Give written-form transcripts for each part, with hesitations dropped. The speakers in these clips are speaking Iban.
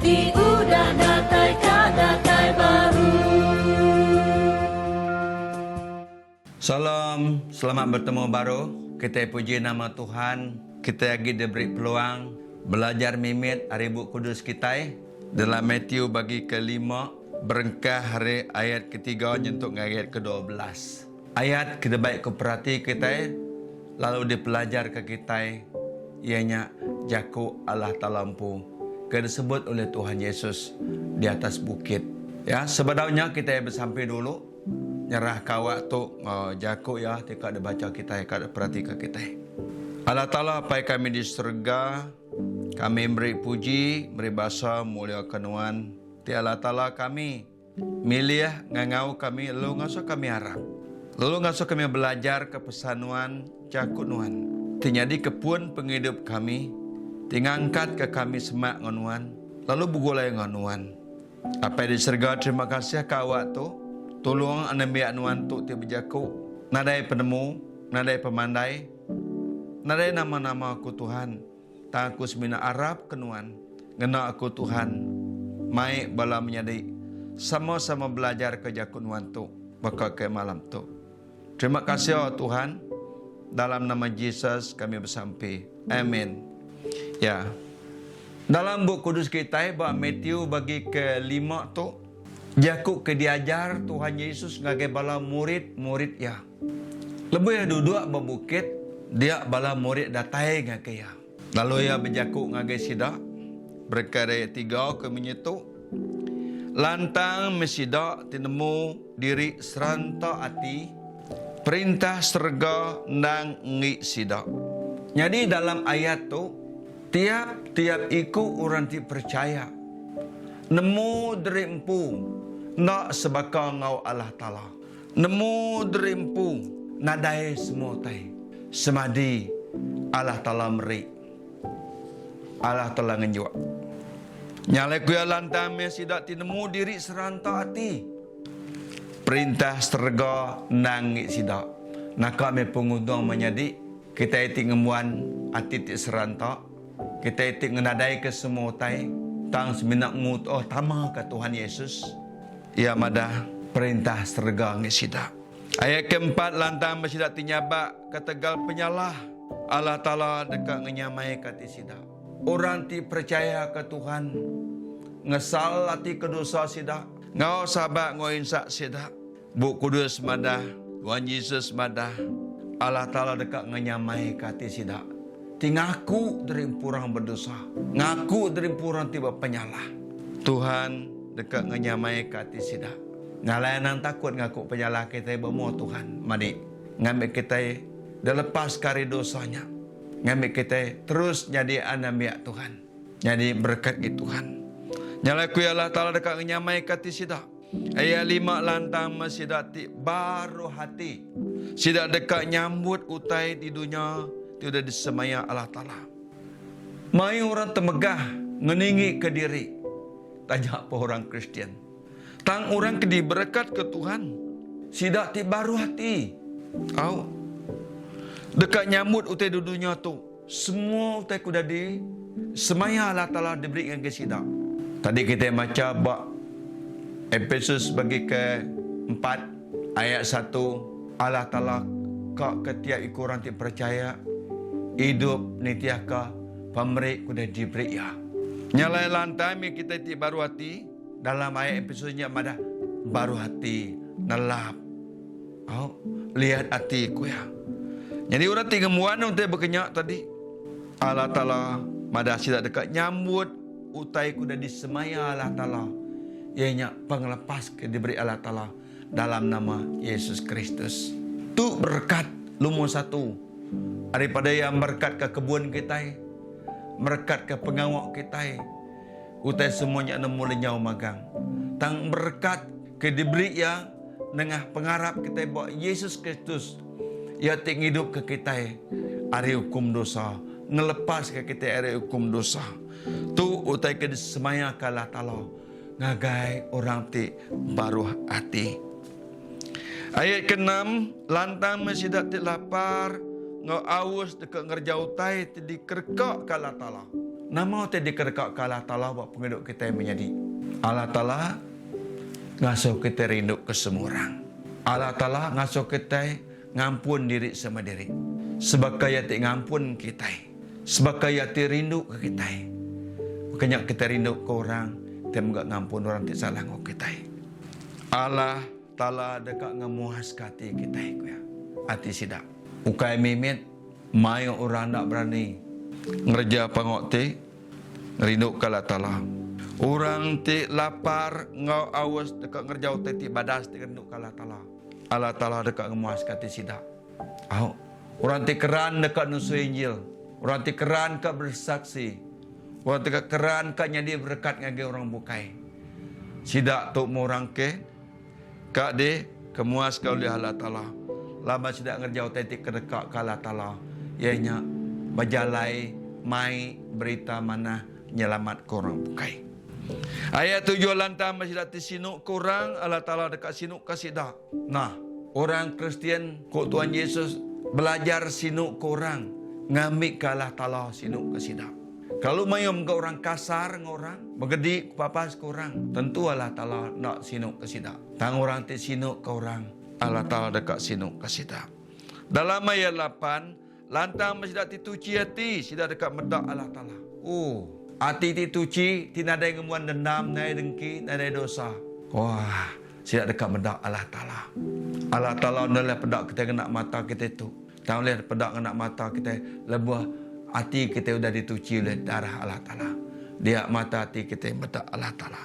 Ti udah datai ka datai baru. Salam, selamat betemu baru. Kitai puji nama Tuhan, kitai agi diberi peluang belajar mimit ari Bup Kudus kitai dalam Matthew bagi kelima berengkah ari ayat ketiga nyentuk ngagai ayat ke-12. Ayat ke dibai ku perati kitai lalu dipelajarka kitai iya nya jaku Allah Taala empu ke disebut ulih Tuhan Yesus di atas bukit. Ya, sebedau nya kitai besampi dulu nyerahka awak tu enggau jaku iya ti ka dibacha kitai ka diperatika kitai. Allah Taala Apai kami di serega, kami meri puji, meri basa muliaka Nuan ti Allah Taala kami. Milih ngangau kami lalu ngasuh kami arap, lalu ngasuh kami belajarka pesan Nuan, jaku Nuan, ti nyadika pun pengidup kami, ti ngangkatka kami semak enggau Nuan, lalu begulai enggau Nuan. Apai di serega terima kasih ka awak tu, tulung anembiak Nuan tu ti bejaku, nadai penemu, nadai pemandai, nadai nama-nama aku Tuhan, Tang aku semina arap ke nuan ngena aku Tuhan mai bala menyadi sama-sama belajar ke jaku nuan tu baka ke malam tu. Terima kasih oh Tuhan dalam nama Jesus kami besampi. Amin. Ya. Dalam bup kudus kitai ba Matthew bagi ke lima tu jaku ke diajar Tuhan Yesus ngagai bala murid-murid iya. Lebuh iya duduk ba bukit, dia bala murid datai ngagai iya. Lalu iya bejaku ngagai sida, Berengkah ari ayat tiga ke munyi tu, Lantang meh sida ti nemu diri seranta ati, Perintah serega endang enggi sida. Nyadi dalam ayat tu, tiap-tiap iku orang ti perechaya, nemu diri empu enda sebaka enggau Allah Taala. Nemu diri empu nadai semua utai. Semadi Allah Taala meri. Allah Taala ngenjuk. Nya alai ku iya lantang meh sida ti nemu diri seranta ati. Perintah serega endang ngi sida. Naka meh penguntung menyadi kitai ti ngembuan ati ti seranta, kitai ti ngenadaika semua utai tang semina ngutoh tama ka Tuhan Yesus. Iya madah, Perintah serega ngi sida. Ayat keempat lantang ba sida ti nyabak ketegal penyalah, Allah Taala deka ngenyamaika ati sida. Orang ti perechayaka Tuhan ngesal ati ke dosa sida enggau sabak enggau insak sida. Bup Kudus madah, Tuhan Jesus madah, Allah Taala deka ngenyamaika ati sida ti ngaku diri empu orang bedosa, ngaku diri empu orang ti bepenyalah. Tuhan deka ngenyamaika ati sida. Ngalai anang takut ngaku penyalah kitai ba mua Tuhan, madi, ngambi kitai dilepaska ari dosa nya, ngambi kitai terus nyadi anembiak Tuhan, nyadi berekat agi Tuhan. Nya alai ku iya Allah Taala deka ngenyamaika ati sida. Iya lima lantang me sida ti baruh ati. Sida deka nyambut utai di dunya ti udah disemaya Allah Taala. Mayuh orang temegah ngeninggika diri. Taja pa orang Kristian. Tang orang ke diberekatka Tuhan, sida ti baruh ati. Au. Deka nyambut utai di dunya tu. Semua utai ke udah disemaya Allah Taala diberi ngagai sida. Tadi kitai macha ba Epesus bagi ke empat ayat satu, Allah Taala ka ke tiap iku orang ti perechaya idup nitihka pemeri ke udah diberi Iya. Nya alai lantai mih kitai ti baruh ati, dalam ayat episode nya madah baruh ati nelap. Au, liat ati ku iya. Nyadi orang ti ngembuan utai baka nya tadi, Allah Taala madah sida deka nyambut utai ke udah disemaya Allah Taala, iya nya pengelepas ke diberi Allah Taala dalam nama Yesus Kristus. Tu berekat lumur satu aripada iya merekatka kebun kitai. Merekatka pengawa kitai, utai semua nya nemu lenyau magang. Tang berekat ke diberi Iya nengah pengarap kitai ba Yesus Kristus, Iya ti ngidupka kitai ari ukum dosa, ngelepaska kitai ari ukum dosa. Tu utai ke disemayaka Allah Taala ngagai orang ti baruh ati. Ayat keenam, Lantang meh sida ti lapar enggau aus deka ngereja utai ti dikerekaka Allah Taala. Nama ti dikedeka ke Allah Taala ba pengidup kitai menyadi? Allah Taala ngasuh kitai rindu ke semua orang. Allah Taala ngasuh kitai ngampun diri sama diri. Sebaka Iya ti ngampun kitai. Sebaka Iya ti rindu ke kitai. Baka nya kitai rindu ke orang, kitai mega ngampun orang ti salah enggau kitai. Allah Taala deka ngemuaska ati kitai, ku iya. Ati sida. Ukai mimit, mayuh orang enda berani ngereja pengawa ti ngerinduka Allah Taala. Orang ti lapar enggau aus deka ngereja utai ti badas ti ngerinduka Allah Taala. Allah Taala deka ngemuaska ati sida. Au, orang ti keran deka nusui Injil, orang ti keran ka bersaksi, orang ti keran ka nyadi berekat ngagai orang bukai. Sida tu meh orang ke ka di kemuaska ulih Allah Taala laban sida ngereja utai ti kedeka ka Allah Taala iya nya bejalai mai berita manah nyelamatka orang bukai. Ayat tujuh lantang ba sida ti sinu ke orang, Allah Taala deka sinu ka sida. Nah, orang Kristian ku Tuhan Yesus belajar sinu ke orang ngambika Allah Taala sinu ke sida. Kelalu mayuh mega orang kasar enggau orang, begedi kepapas ke orang, tentu Allah Taala enda sinu ke sida. Tang orang ti sinu ke orang, Allah Taala deka sinu ke sida. Dalam ayat lapan, lantang meh sida ti tuchi ati, sida deka meda Allah Taala. Oh, ati ti tuchi, ti nadai ngembuan dendam, nadai dengki, nadai dosa. Wah, sida deka meda Allah Taala. Allah Taala enda ulih peda kitai ngena mata kitai tu. Tang ulih dipeda ngena mata kitai lebuh ati kitai udah dituchi ulih darah Allah Taala. Dia mata ati kitai meda Allah Taala.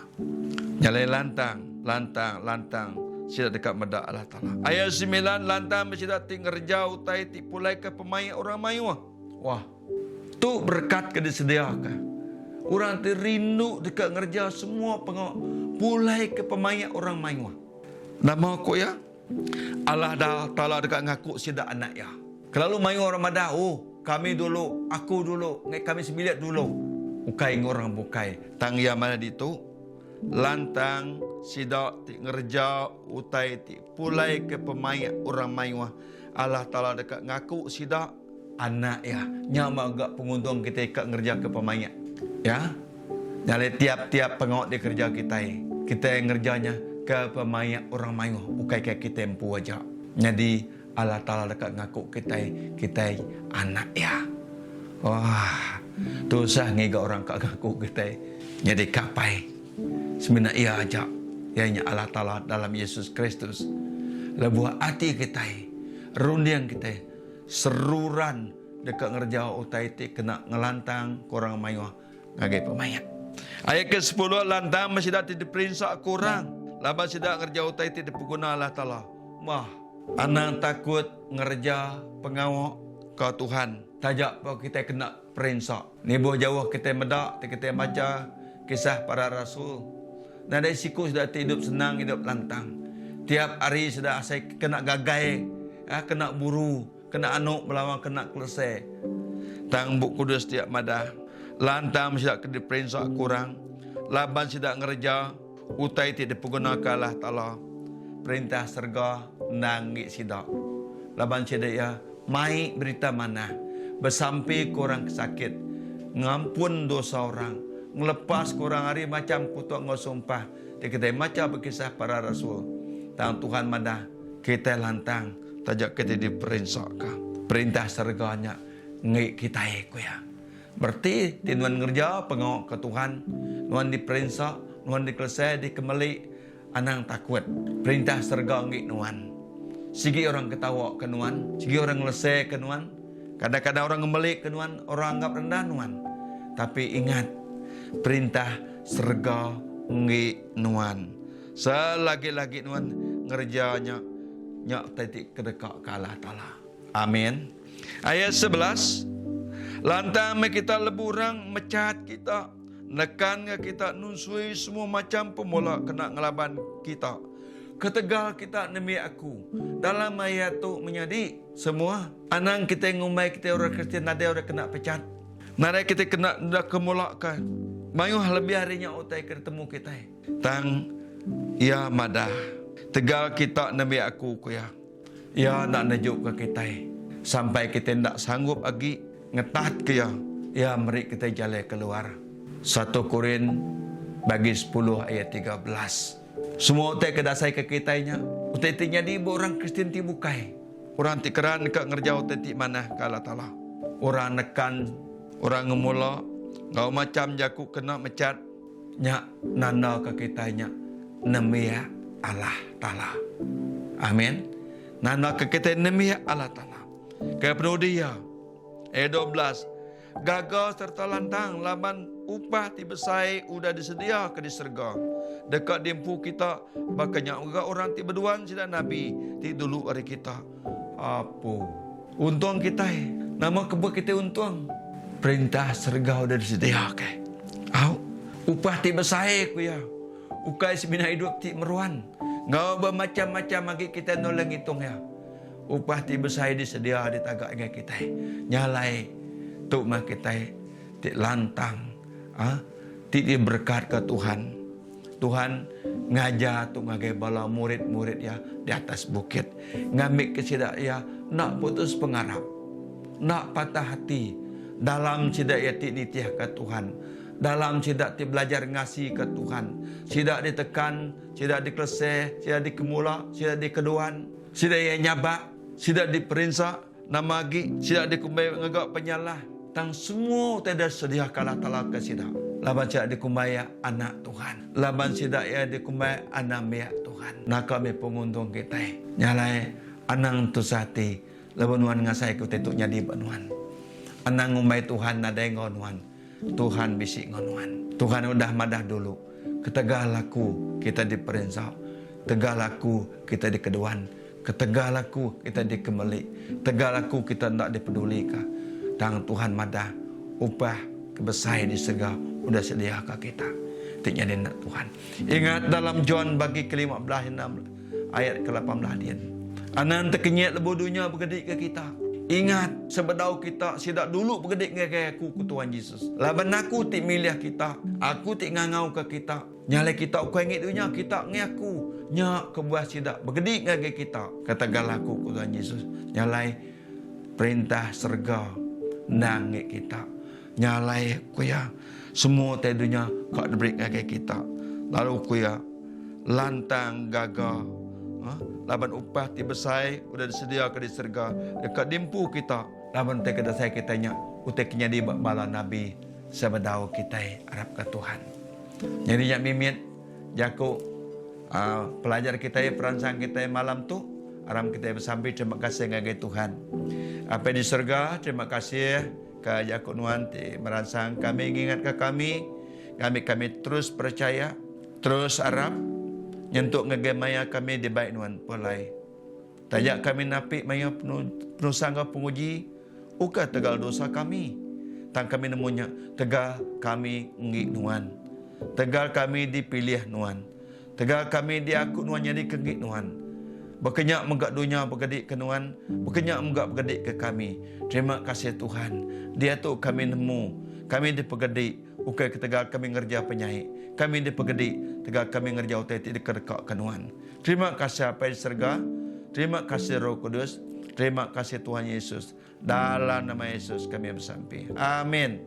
Nya alai lantang, lantang, lantang sida deka meda Allah Taala. Ayat semilan, Lantang meh sida ti ngereja utai ti pulaika pemaik orang mayuh. Wah, tu berekat ke disediaka. Orang ti rindu deka ngereja semua pengawa pulaika pemaik orang mayuh. Nama ku iya? Allah dah Taala deka ngaku sida anak Iya. Kelalu mayuh orang madah, Oh, kami dulu, aku dulu, enggai kami sebilik dulu. Ukai enggau orang bukai. Tang iya madah ditu, lantang sida ti ngereja utai ti pulai ke pemaik orang mayuh, Allah Taala deka ngaku sida anak Iya. Nya mega penguntung kitai ka ngereja ke pemaik. Ya. Nya alai tiap-tiap pengawa dikereja kitai, kitai ngereja nya ke pemaik orang mayuh, ukai ke kitai empu aja. Nyadi, Allah Taala deka ngaku kitai, kitai anak Iya. Wah, tusah ngiga orang ka ngaku kitai nyadi ka apai. Semina Iya aja, iya nya Allah Taala dalam Yesus Kristus. Lebuh ati kitai, runding kitai seruran deka ngereja utai ti kena ngelantang ke orang mayuh, ngagai pemaik. Ayat ke sepuluh lantang meh sida ti diperinsa ke orang laban sida ngereja utai ti dipeguna Allah Taala. Mah. Anang takut ngereja pengawa ka Tuhan taja pa kitai kena perinsa. Nibuh jauh kitai meda ti kitai macha kisah para rasul. Nadai siku sida ti idup senang idup lantang. Tiap hari sida asai kena gagai, kena buru. Kena anu belawan kena kelese. Tang Bup Kudus ti madah, Lantang sida ke diperinsa kurang, laban sida ngereja utai ti dipegunaka Allah Taala. Perintah serega endang enggi sida. Laban sida iya mai berita manah, besampi ke orang ke sakit, ngampun dosa orang, ngelepaska orang ari macham kutuk enggau sumpah ti kitai macha ba Kisah Para Rasul. Tang Tuhan madah, Kitai lantang taja kitai diperinsaka. Perintah serega nya enggi kitai, ku iya. Bereti ti nuan ngereja pengawa ke Tuhan, nuan diperinsa, nuan dikelesai, dikemeli, anang takut. Perintah serega enggi nuan. Sigi orang ketawa ke nuan, sigi orang ngelesei ke nuan, kadang-kadang orang ngemeli ke nuan, orang anggap rendah nuan. Tapi ingat, perintah serega enggi nuan. Selagi-lagi nuan ngereja nya, nya utai ti kedeka ke Allah Taala. Amin. Ayat 11, Lantang meh kita lebuh orang mechat kita, nekan ga kita nusui semua macham pemula kena ngelaban kita, ketegal kita nembiak aku. Dalam ayat tu menyadi, semua, anang kitai ngumbai kitai orang Kristian nadai orang kena pechat. Nadai kitai kena enda kemula ka mayuh lebih ari nya utai ke ditemu kitai. Tang, iya madah, Tegal kita nembiak aku, ku iya. Iya enda nejuka kitai sampai kitai enda sanggup agi ngetatka iya. Iya meri kitai jalai keluar. Satu Korin bagi sepuluh ayat 13. Semua utai ke dasai ke kitai nya, utai ti nyadi ba orang Kristian ti bukai. Orang ti keran deka ngereja utai ti manah ke Allah Taala. Orang nekan, orang ngemula, enggau macham jaku kena mechat nya nandaka kitai nya nembiak Allah Taala. Amin. Nandaka kitai nembiak Allah Taala. Ke penudi iya, ayat 12, Gaga sereta lantang laban upah ti besai udah disediaka di serega deka diempu kita, baka nya mega orang ti beduan sida nabi ti dulu ari kita. Apu. Untung kitai. Nama kebuah kitai untung? Perintah serega udah disediaka. Au. Upah ti besai ku iya. Ukai semina idup ti meruan. Enggau bemacham-macham agi kitai nulung ngitung iya. Upah ti besai disedia ditaga ngagai kitai. Nya alai, tu meh kitai ti lantang a ti diberekatka Tuhan. Tuhan ngajar tu ngagai bala murid-murid iya di atas bukit ngambika sida iya enda putus pengarap, enda patah ati dalam sida iya ti nitihka Tuhan, dalam sida ti belajar ngasika Tuhan. Sida ditekan, sida dikelese, sida dikemula, sida dikeduan. Sida iya nyabak, sida diperinsa, nama agi sida dikumbai ngaga penyalah. Tang semua utai deh sediaka Allah Taala ke sida, laban sida dikumbai iya anak Tuhan, laban sida iya dikumbai anak-biak Tuhan. Naka meh penguntung kitai. Nya alai, anang tusah ati lebuh nuan ngasaika utai tu nyadi ba nuan. Anang ngumbai Tuhan nadai enggau nuan. Tuhan bisi enggau nuan. Tuhan udah madah dulu, ketegal aku kita diperinsa, tegal aku kita dikeduan, ketegal aku kita dikemeli, tegal aku kita enda dipedulika. Tang Tuhan madah, upah ke besai di serega udah sediaka kita. Ti nyadi anak Tuhan. Ingat dalam John bagi ke-15 enam ayat ke-18 din. Anang tekenyit lebuh dunya begedika kita. Ingat, sebedau kita, sida dulu begedi ngagai aku, ku Tuhan Jesus. Laban aku ti milih kita, aku ti ngangauka kita. Nya alai kita ukai ngi dunya, kita ngi aku. Nya kebuah sida begedi ngagai kita, ketegal aku, ku Tuhan Jesus. Nya alai, Perintah serega endang ngi kita. Nya alai, ku iya, semua utai dunya ka diberi ngagai kita. Lalu ku iya, Lantang gaga laban upah ti besai udah disediaka di serega deka diempu kita. Laban utai ke dasai kitai nya utai ke nyadi ba bala nabi sebedau kitai arapka Tuhan. Nyadi nya mimit jaku pelajar kitai peransang kitai malam tu. Aram kitai besampi terima kasih ngagai Tuhan. Apai di serega terima kasih ke jaku nuan ti meransang kami ngingatka kami ngambi kami terus percaya. Terus arap, nyentuk ngagai maya kami dibai nuan pulai. Taja kami napi mayuh penusah enggau penguji, ukai tegal dosa kami, tang kami nemu nya tegal kami enggi nuan. Tegal kami dipilih nuan. Tegal kami diaku nuan nyadika enggi nuan. Baka nya mega dunya begedika nuan, baka nya mega begedika kami. Terima kasih Tuhan, diatu kami nemu, kami dipegedi, Ukai ketegal kami ngereja penyai, kami dipegedi tegal kami ngereja utai ti dikedekaka Nuan. Terima kasih Apai di serega, terima kasih Roh Kudus, terima kasih Tuhan Yesus. Dalam nama Yesus kami besampi. Amin.